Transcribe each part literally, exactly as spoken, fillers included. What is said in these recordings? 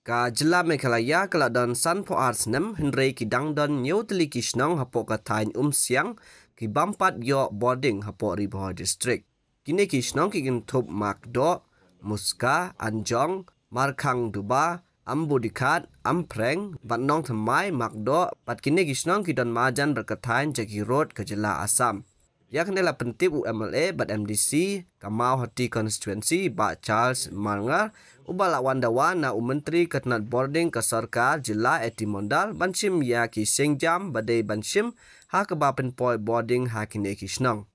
Ka jylla Meghalaya ka la don sanphew ar snem, hynrei ki dang don hynñiew tylli ki shnong hapoh ka thaiñ Umsiang ki bym pat ïoh bording hapoh Ri Bhoi District. Kine ki shnong ki kynthup Makdoh, Muska, Anjong, Markhang Duba, Ambu Dikhat, Ampreng bad Nongthymmai, Makdoh bad kine ki shnong ki don marjan bad ka thaiñ Jagiroad ka jylla Assam. Ïa kane la pyntip u M L A bad M D C ka Mawhati Constituency, Bah Charles Marngar, uba la wan dawa na u Myntri ka tnat bording ka sorkar jylla A T Mondal ban shim ïa ki sienjam ba dei ban shim ha kaba pynpoi bording ha kine ki shnong.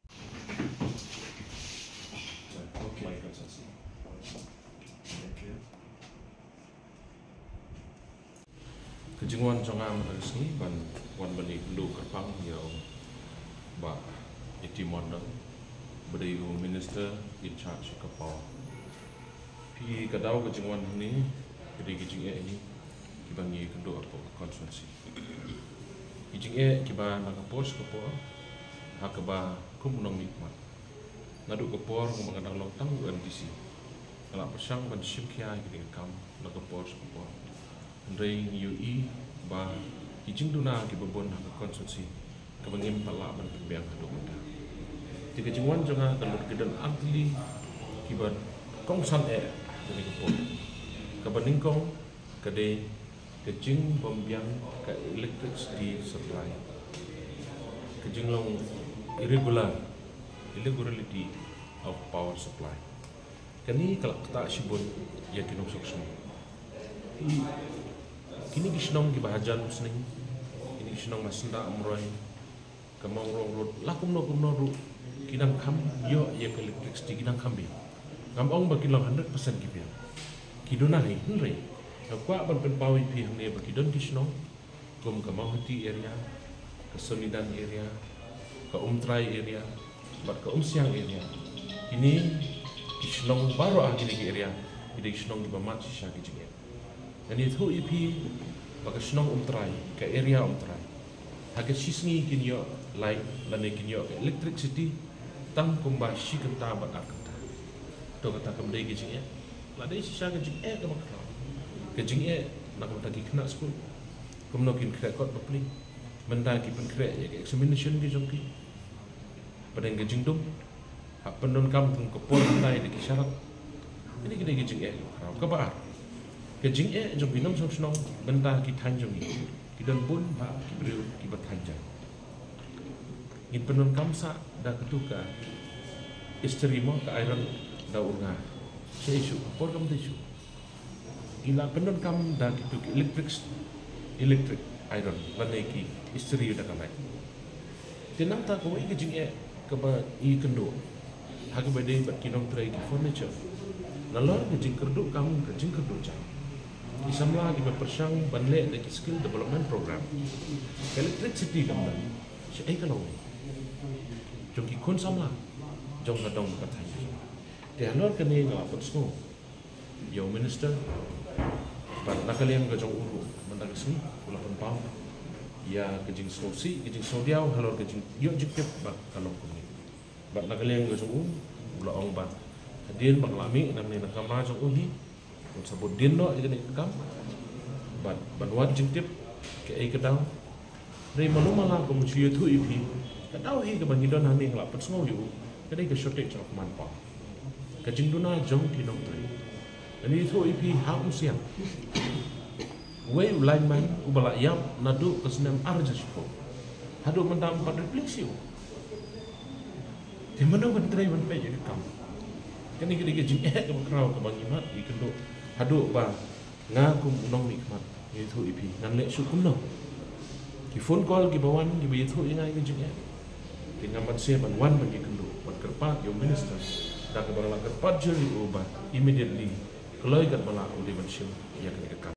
Ka jingwan jong nga mynta ka sngi ban wan ban ïakynduh kyrpang ïa u Bah A T Mondal, ba dei u Minister in charge ka power. Phi, ka daw ka jingwan hangne ka dei ka jingeh hi kiba ngi ïakynduh hapoh ka constituency. Ki jingeh kiba na ka por sha ka por, ha kaba kum u nongmihkhmat. Naduh ka por nga ma nga dang long tang u M D C, nga la pyrshang ban shim khia ïa kine ki kam na ka por sha ka por. Hynrei ngi ïohi ba ki jingduna kiba bun ha ka constituency kaba ngim pat lah ban pynbiang haduh mynta. Te ka jingwan jong nga ka lut ki don ar tylli kiba kongsan eh ha kane ka por. Kaba nyngkong ka dei ka jingbymbiang ka electricity supply, ka jinglong irregular, irregularity of power supply. Kane ka la ktah shibun ïa ki nongshong shnong. Kine ki shnong kiba hajan Umsning, kine ki shnong ba syndah Umroi, ka Mawngrong Road, la kumno kumno ruh ki nang kham ïoh ïa ka electricity, ki nang kham biang. Ngam ong ba ki long hundred percent ki biang. Ki duna hi, hynrei nga kwah ban pynpaw ïa phi hangne ba ki don ki shnong kum ka Mawhati area, ka Sonidan area, ka Umtrai area bad ka Umsiang area. Kine ki shnong baroh ha kine ki area ki dei ki shnong kiba mad shisha ki jingeh. Ngan ïathuh ïa phi ba ka shnong Umtrai, ka area Umtrai, ha ka shi sngi kin ïoh light lane kin ïoh ka electricity tang kumba shi kynta bad ar kynta. To kata kam dei ka jingeh? La dei shisha ka jingeh kaba khraw, ka jingeh na ka bynta ki khynnah skul. Kumno kin khreh kot bapli mynta ki pynkhreh ïa ka examination ki jong ki? Pdeng ka jingdum, hap pyndonkam kum ka por mynta ïa ki sharak. Kine ki dei ki jingeh kaba khraw. Kaba ar, ka jingeh jong ki nongshong shnong mynta ki thaiñ jong ngi, ki don bun bha ki briew kiba thaiñ jaiñ. Ngin pyndonkam sa da katu ka istri mo, ka iron da ur nga. Sha issue ka por kam da issue. Ngi la pyndonkam da kitu ki electric, electric iron lane ki istri da ka light. Te nangta kawei ka jingeh kaba ngi kynduh ha kaba dei bad ki nongtrei ki furniture. Nalor ka jingkyrduh kam, ka jingkyrduh jam, ki samla kiba pyrshang ban leh da ki skill development program, ka electricity kam don. Shaei ka long jong ki khun samla jong ka dong ka thaiñ? Te halor kane nga la pynsngew ïa u minister bad na ka liang ka jong u ruh mynta ka sngi u la pynpaw ïa ka jingsngewsih, ka jingsngewdiaw halor ka jingïoh jingtip ba ka long kumne. Bad na ka liang ka jong u, u la ong ba hadien ba ka la mih nangne na kamra jong u hi, un sa bud dien noh ïa kane ka kam bad ban wad jingtip kaei ka daw. Hynrei malu mala kum shu ïathuh ïa phi, ka daw hi kaba ngi don hangne nga la pynsngew ïa u, ka dei ka shortage of manpower, ka jingduna jong ki nongtrei. Ngan ïathuh ïa phi ha Umsiang, uwei u lineman uba la ïap naduh ka snem ar hajar shiphew haduh mynta ym pat replace ïa u. Te mano ban trei ban peit ïa ka kam? Kane ka dei ka jingeh kaba khraw kaba ngi mad ïakynduh haduh ba nga kum u nongmihkhmat nga ïathuh ïa phi ngan leh shuh kumno. Ki phone call kiba wan kiba ïathuh ïa nga ïa ka jingeh. Te ngam banse ban wan ban ïakynduh ban kyrpad ïa u minister da kaba nga la kyrpad jur ïa u ba immediately kloi katba lah u dei ban shim ïa kane ka kam.